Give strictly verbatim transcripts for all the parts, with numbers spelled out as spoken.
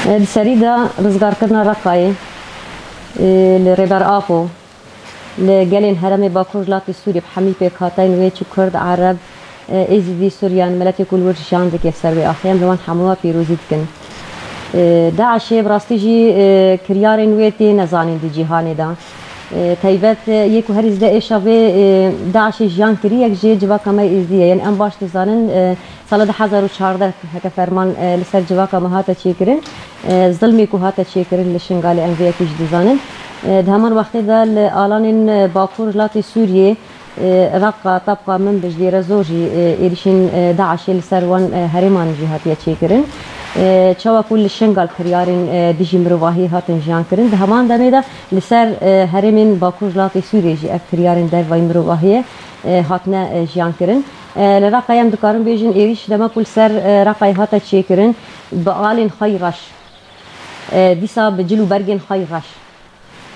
Di serî de rizgarkirina Reqayê, e, li Rêber Apo, li gelên herêmê Bakur Latê Sûriyê bi hemî pêkhateyên wê, çi Kurd, Ereb, e, Êzidî, Suryan, miletê ku li wir jiyan dike ser wê axê, em li wan hemû pîrozî dikin. E, DAIŞê bi rastî jî, e, kiryarên wê têne zanîn di cîhanê de. E, taybet, e, yê ku herî zêde êşa vê, e, DAIŞê jiyan kirî, yek jê civaka me Êzidî ye. Yanî em baş dizanin, e, sala du hezar û çardeh heke ferman, e, li ser civaka me hate çêkirin, e, zilmê ku hate çêkirin li Şingalê em vê yekê jî dizanin. E, di heman wextê de li alanên, e, Bakur Latê Sûriyê, e, Reqa, Tebqa, Minbij, Dêrezor jî, e, êrîşên, e, DAIŞê li ser wan, e, herêman jî hatiye çêkirin. E, çawa ku li Şingal kiryarên, e, dijî mirovahiyê hatin jiyan kirin, di heman demê de li ser, e, herêmên Bakur Latê Sûriyê jî ev kiryarên dervayî mirovahiyê, e, hatine, e, jiyan kirin. E, li Reqayê em dikarin bêjin êrîş dema ku li ser, e, Reqayê hate çêkirin, bi alên xwe yî reş, e, dîsa bi cil û bergên xwe yî reş.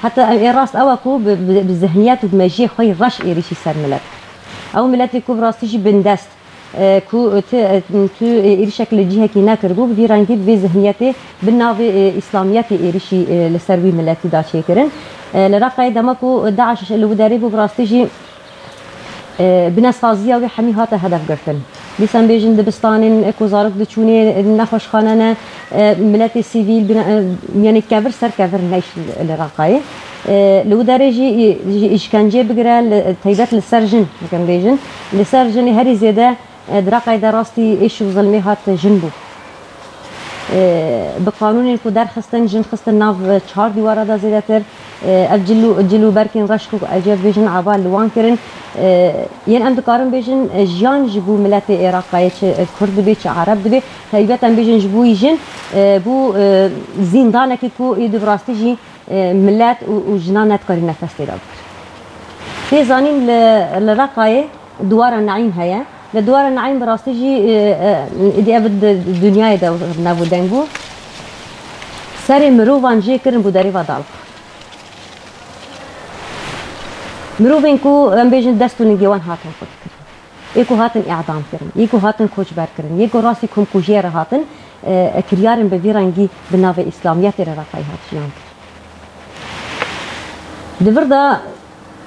Heta ev ê rast ew e ku bi, bi, bi zihniyet û bi mejiyê xwe yî reş êrîşî ser milet. Ew miletê ku bi rastî jî bindest, e, ku tu, tu êrîşek li cihekî nekiribû, bi vî rengî bi vê zihniyetê bi navê, e, îslamiyetê êrîşî, e, li ser wî miletî da çêkirin. E, li Reqayê dema ku DAIŞ li wî derê bû, bi rastî jî, e, binesaziya wê hemî hate hedef girtin. Dîsa em bêjin dibistanên ku zarok diçûnê nexweşxane ne, e, miletê sivîl bine, e, yanî kevir ser kevir neyş li, li Reqayê. E, li wî derê jî, jî îşkencê bigire, li, taybet li ser jin, heke em bêjin, li ser jinê herî zêde, e, di Reqayê de rastî êş û zilmê hat jin bû. E, bi qanûnên ku derxistin, jin xistin nav, e, çar dîwara de zêdetir. E, ev cil û, cil û berkên reş ku ecêb bêjin ava li wan kirin. E, yên em dikarin bêjin, e, jiyan ji bo miletê Êraqayê, çi, e, Kurd dibe, çi Ereb dibe, taybet em bêjin ji bo wî jin, e, bû, e, zîndanekî ku êdî bi rastî jî, e, milet û, û jinan nedikarî nefes tê de bikir. Tê zanîn li, li Reqayê Duwara Neîm heye. Li Duwara Neîm bi rastî jî, e, e, êdî ev di dinyayê de nebû deng bû. Serê mirovan jê kirin bû derê va dalib. Mirovên ku em bêjin dest û ningê wan hatin qut kirin. Yê ku hatin îdam kirin, yê ku hatin koçber kirin, yê ku rastî komkujiyê re hatin, e, e, kiryarên bi vî rengî bi navê îslamiyetê re Reqayê hat jiyan kirin. Di vir de,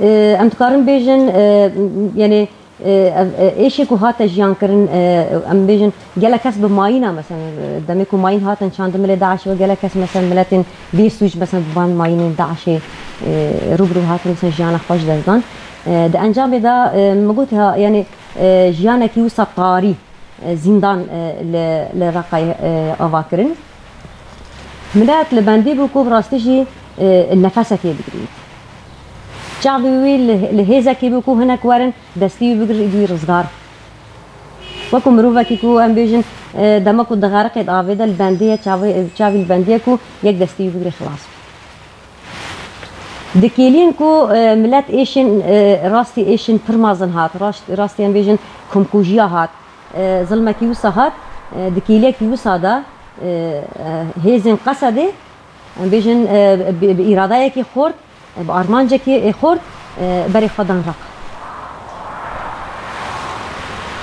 e, em dikarin bêjin, e, yanî, e, ev, e, êşê ku hate jiyan kirin, e, em bêjin, gelek kes bi mayîna, mesela, e, demê ku mayîn hatin çandin milê DAIŞê, gelek kes, mesela, miletên bê sûc, mesela, bi van mayînên DAIŞê, e, rû bi rû hatin, mesela, jiyana xwe ji dest dan. E, di encamê de, e, min got, ha, yanî, e, jiyanekî wisa tarî, e, zîndan, e, li, li Reqayê, e, ava kirin. Milet li bendî bû ku bi rastî jî, e, nefesekê bigirît. Çavê wî li, li hêzekê bû ku hinek werin destî wî bigirin, wî rizgar. Wekî mirovekî ku em bêjin, e, dema ku di xeriqê di avê de li bendê ye, çavê, çavî li bendê ye ku yek destî wî bigirê xilas. Di kêliyên ku, e, milet êşên, e, rastî êşên pir mezin hat, rast-, rastî em bêjin komkujiya hat, e, zilmekî wisa hat, e, di kêliyekî wisa de, e, e, hêzên Qesedê, em bêjin, e, bi, bi îradeyekî xurt, e, bi armancekî, e, xurt, e, berê xwe dan Reqa.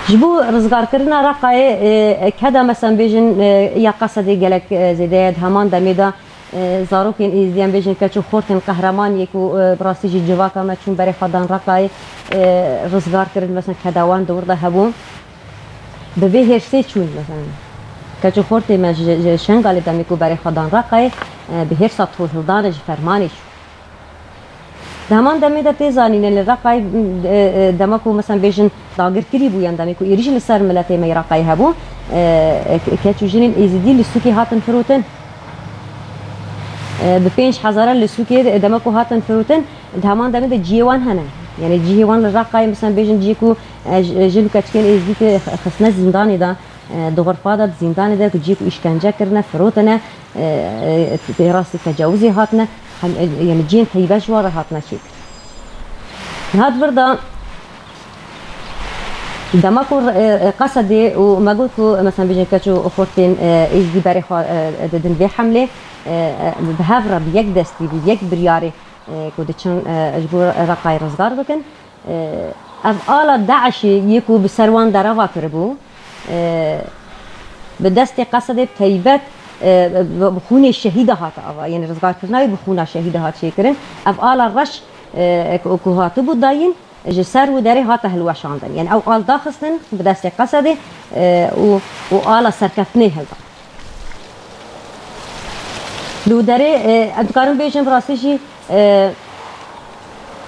Ji bo rizgarkirina Reqayê, e, keda, mesela, em bêjin, e, ya Qesedê gelek, e, zêde ye, di heman demê de, e, zarokên êzidî, em bêjin, keç û xortên qehreman yê ku, e, bi rastî jî civaka me çûn berê xwe dan Reqayê, e, rizgar kirin, mesela, keda wan di wir de hebû. Bi vê hêrsê çûn, mesela, keç û xortê me ji, ji Şengalê demê ku berê xwe dan Reqayê, e, bi hêrsa torhildanê ji fermanê çûn. Di heman demê de tê zanîn, li Reqayê, e, e, dema ku, mesela, bêjin dagirkirî bû, yan demê ku êrîş li ser miletê me yê Reqayê hebû, e, e, keç û jinên êzidî li sûkê hatin firotin. E, bi pênc hezara li sûkê, e, dema ku hatin firotin, di heman demê de cihê wan hene. Yanî cihê wan li Reqayê, mesela, bêjin cihê ku, e, j-, jin û keçikên êzidî tê xistine zîndanê de, e, di xurfa de, di zîndanê de, ku cihê ku îşkence kirine, firotine, e, e, rastî tecawizê hatine, hem, e, yanî cihên teybe ji wan re hatine çêkirin. Niha di vir de dema ku, e, e, Qesedê û me got ku, mesela, bêjin keç û xortên, e, êzidî berê xwe, e, didin vê hemlê, e, e, bi hev re, bi yek destî, bi yek biryarê, e, ku diçin, e, ji bo Reqayê rizgar bikin. E, ev ala DAIŞê yê ku bi ser wan dereva kiribû, e, bi destê Qesedê bi teybet, e, bi, bi xûnê şehîda hate ava, yanî rizgarkirina wî bi xûna şehîda hat çêkirin. Ev ala reş, e, ku, ku hatibû dayîn, ji ser wî derê hate hilweşandin. Yanî ew al daxistin bi destê Qesedê, e, û, û ala serkeftinê hilda. Li wî derê, e, em dikarin bêjin bi rastî jî, e,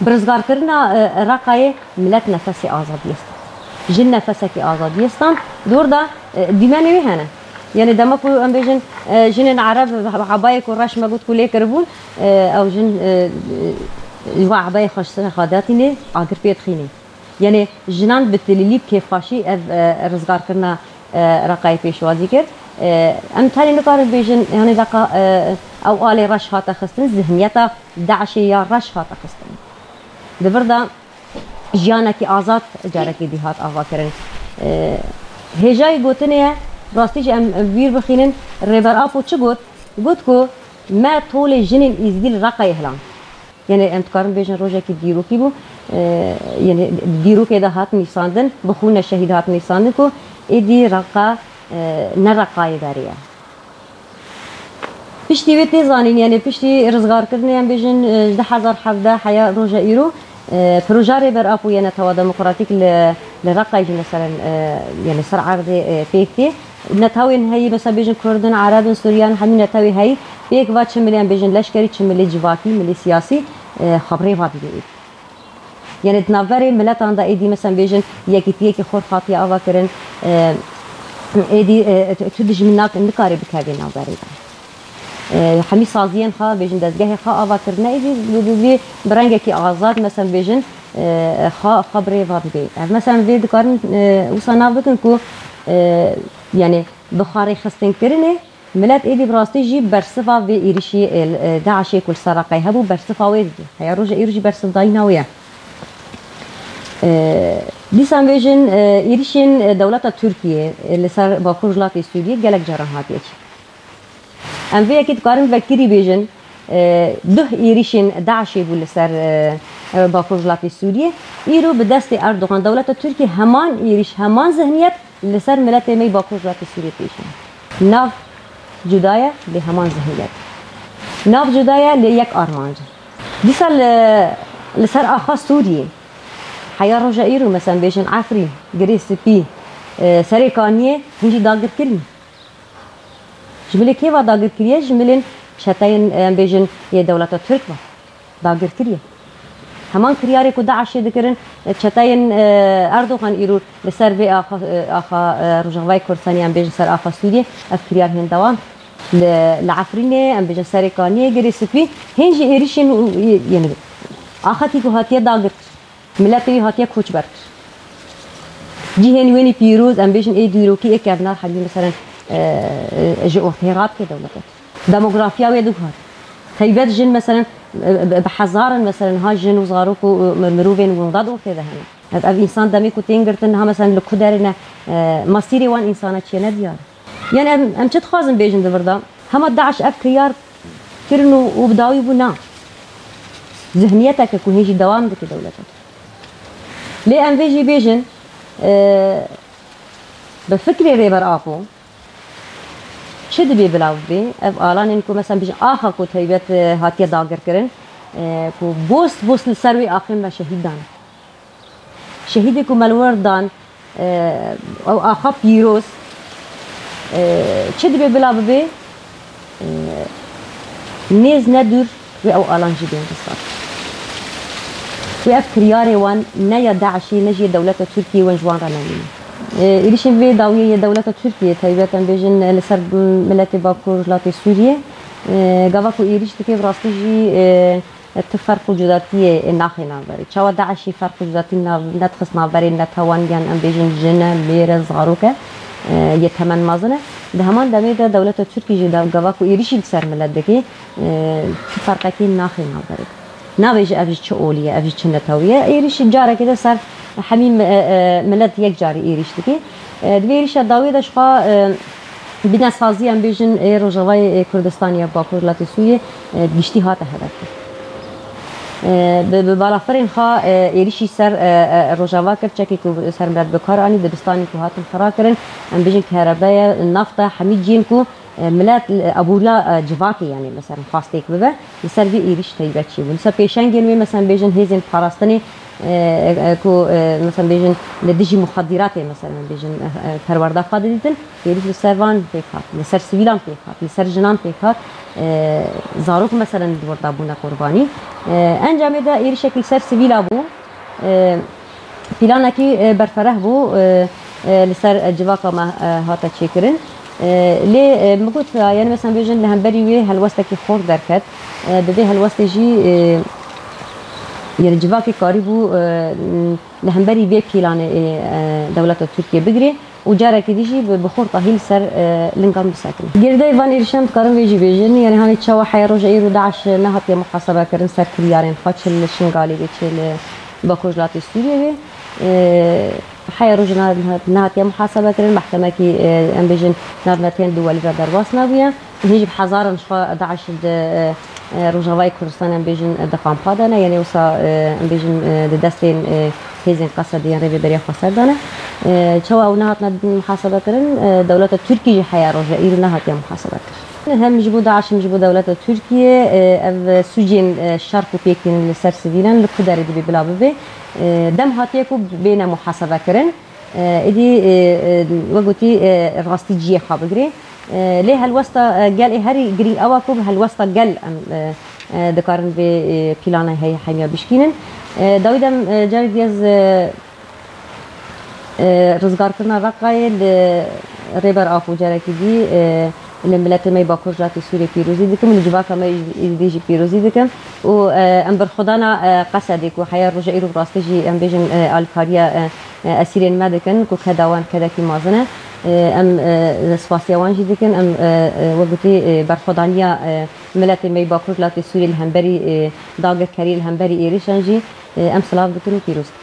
bi rizgarkirina, e, Reqayê milet nefesê azadiyê stand. Jin nefesekî azadiyê stand. Dor da, e, dîmenê wî hene. Yanî dema ku em bêjin, e, jinên Ereb ebayê ku reş me got ku lê kiribûn, e, ew jin, e, e, va ebayê xwe ji ser xwe datînê, agir pê dixînê. Yanî jinan bi tilîlî bi kêfxweşî ev, e, rizgarkirina, e, Reqayê pêşwazî kir. E, em tenê nikarin bêjin, yanî Reqa, e, ew alê reş hate xistin, zihniyeta DAIŞê ya reş hate xistin. Di vir de jiyanekî azad carekê dî hat avakirin. E, hêjayî gotinê ye, rastî jî em, em vîr bixînin, Rêber Apo çi got? Got ku me tolê jinên Êzidî li Reqayê hiland. Yanî em dikarin bêjin rojekî dîrokî bû, e, yanî dîrokê de hat nivîsandin, bi xûna şehîd hat nivîsandin ku êdî Reqa, e, ne Reqayê berê ye. Piştî wê tê zanîn, yanî piştî rizgarkirinê em bêjin, e, ji du hezar hevdeh heya roja îro, e, proja Rêber Apo ya Netewa Demokratîk li, li Reqayê jî mesela, e, yanî ser erdê, e, pêk tê. Netewên heyî, mesela bêjin Kurd in, Ereb in, Suryan, hemî netewê heyî pêk va çi milê em bêjin leşkerî, çi milê civakî, milê siyasî, e, xebrê va dibê êdî. Yanî di navberê miletan de êdî, mesela bêjin yekîtiyekî xurt hatiye ava kirin, e, êdî, e, tu, tu dijmin nak-, nikare bikeve navberê de. E, hemî saziyên xwe, bêjin dezgehê xwe ava kirine, êdî bi, bi vê, bi rengekî azad, mesela bêjin, e, xwe, xwe bi rê va bibê. Ev mesela vê dikarin, e, wisa nav bikin ku, e, yanî bi xwe rêxistinkirinê milet êdî bi rastî jî bersiva vê êrişî, e, e, DAIŞê ku li ser Reqayê hebû, bersiva wê didî. Heya roja îro jî bersivdayîna wê ye. E, dîsa em bêjin, e, êrişên, e, dewleta Tirkiyê, e, li ser Bakur Rojhilatê Sûriyê gelek caran hatiye çêkirin. Em vê yekê dikarin vekirî bêjin, e, duh êrişên DAIŞê bû li ser, e, e, Bakur Rojhilatê Sûriyê. Îro bi destê Erdogan dewleta Tirkiyê heman êrîş, heman zihniyet li ser miletê me yê Bakur Rojhilatê Sûriyê têşîne. Nav cuda ye, lê heman zihniyet. Nav cuda ye, lê yek armanc e. Dîsa li, li ser axa Sûriyê, heya roja îro, mesela bêjin Efrîn, Girê Spî, e, Serê Kaniyê, hîn jî dagir kirî. Ji milê kê ve dagir kiriye? Ji milên çeteyên, em bêjin, yê dewleta Tirk ve dagir kiriye. Heman kiryarê ku DAIŞê dikirin, çeteyên, e, Erdogan îro li ser vê axa, e, axa, e, Rojavayê Kurdistanê, em bêjin ser axa Sûriyê, ev kiryar hên dewam. Li, li Efrînê, em bêjin Serê Kaniyê, Girê Spî, hên jî êrişên û, û, yanî axakî ku hatiye dagir. Miletê wî hatiye koçber kir. Cihên wênî pîroz, em bêjin ê dîrokî, ê kevnar hemî, meselen, e, e, ji ortê radike dewleta. Demografiya wê diguhat. Taybet jin, meselen, e, bi, bi hezarin, meselen, ha jin û zarok û, e, mirovên winda di ortê de hene. Ev, ev însan demê ku tên girtin, ha, meselen, li ku derê ne, e, masîrê wan însana çi ye ne diyar. Yanî em, em çi dixwazin bêjin di vir de? Hema DAIŞ ev kiryar kirin û, û bi dawî bû na. Zihniyeteke ku hê jî dewam dike dewleta. Lê em vê jî bêjin, e, bi fikrê Rêber Apo çi dibê bila bibe, ev alanên ku mesela bêjin axa ku taybet, e, hatiye dagirkirin, e, ku bost bost li ser wê axê me şehîd dan. Şehîdê ku me li wir dan, e, ew axa pîroz, e, çi dibe bila bibe, e, nêz ne dûr wê ew alan jî bên risar. Wê ev kiryarê wan ne ya DAIŞê, ne jî dewleta Tirkiyê wan ji wan re nemîne. E, êrişên vê dawiyê yê dewleta Tirkiyê, taybet em bêjin, e, li ser miletê Bakur Rojhilatê Sûriyê, e, gava ku êriş dike, bi rastî jî, e, tu ferq û cudatiyê naxê navberê. Çawa DAIŞî ferq û cudatî nav-, nedixist navberê, netewan yan em bêjin jin e, mêr e, zarok e, e, yê temen mezin e. Di heman demê de dewleta Tirkî jî de gava ku êrişî li ser milet dike, e, tu ferqekê naxê navberê. Nabêje ev ji çi olî ye, ev ji çi netewî ye. Êrişî carekê de ser hemî mi-, e, e, milet yek carî êrîş dike. E, di vê êrişa dawiyê de ji xwe, e, Bînesazî, em bêjin, ê Rojavayê, ê Kurdistanê ya Bakur, Welatê Sûriyê, e, giştî hate hedefkirin. E, bi, bi balafirên xwe, e, êrişî ser, e, e, Rojava kir, çekê ku ser milet bi kar anî, dibistanên ku hatin xira kirin, em bêjin kerebeya, nafta, hemî cihên ku, E, milet, e, aboriya, e, civakê, yani, mesela, xwestêk bibe, li ser vê êrîş taybet çêbû. Li ser pêşengên wê, mesela, bêjin hêzên parastinê, e, e, ku, e, mesela, bêjin li dijî muxaddiratê, mesela, bêjin, e, e, perwerda xwe didîtin, êrîş li ser van pêk hat, li ser sivîlan pêk hat, li ser jinan pêk hat, e, zarok, mesela, li wir de bûne qurbanî. E, encamê de êrîşek li ser sivîla bû. E, Planekî, e, berfereh bû, e, e, li ser, e, civaka me, e, hate çêkirin. E, lê, e, min got, e, yani, mesela, bêjin li hemberî wê helwestekî xurt derket. E, bi vê helwestê jî, e, yani, civakê karîbû, e, li hemberî vê planê, e, e, dewleta Tirkiye bigirê û carekî dî jî bi, bi xurtahî li ser, e, lingan bisekine. Girêdayî van êrîşan dikarin vê jî bêjin, yani, hani çawa heya roja îro DAIŞ nehatiye muhasebekirin ser kiryarên xwe, çi li Şingalê bê, çi li Bakur Jilatê Sûriyê bê. E, heya roja niha-, nehatiye muhasebekirin, mehkemekî, e, em bêjin, navneteyên duwelî re derbas nebûye. Hîn jî bi hezaran ji xwe DAIŞ di, e, e, Rojavayê Kurdistan, em bêjin, e, di kampa de ne, yanî wisa, e, em bêjin, e, di destên, e, hêzên Qesedê yên Rêveberiya Xweser de ne. E, çawa ew nehatine muhasebekirin, e, dewleta Tirkî jî heya roja îro nehatiye muhasebekirin. Hem ji bo DAIŞ, hem ji bo dewleta Tirkiyê, e, ev sûcên, e, şer ku pêk tînin li ser sivîlan li ku derê dibê bila bibe. E, dem hatiye ku bêne muhasebekirin. E, êdî, e, e, wek gotî, e, rastî cihê xwe bigirê. E, lê helwesta, e, gel ê herî girîng ew e ku bi helwesta gel em, e, e, dikarin vê, e, plana heye hemiya bişkînin. E, dawî de em, e, carek dî ez, e, e, rizgarkirina Reqayê li Rêber Apo carekî dî, e, li miletê me yê Bakur Jilatê Sûriyê pîrozî dikim, li civaka me yê Êzidî jî pîrozî dikim û, e, em berxwedana, e, Qesedê ku heya roja îro bi rastî jî em bêjin, e, alîkariya, e, e, esîrên me dikin ku keda wan kedekî mezin e. E, em, e, spasiya wan jî dikin. Em, e, e, wek gotî, e, berxwedaniya, e, miletê me yê Bakur Jilatê Sûriyê li hemberî, e, dagirkeriyê, li hemberî êrîşan jî, e, em silav dikin û pîroz dikin.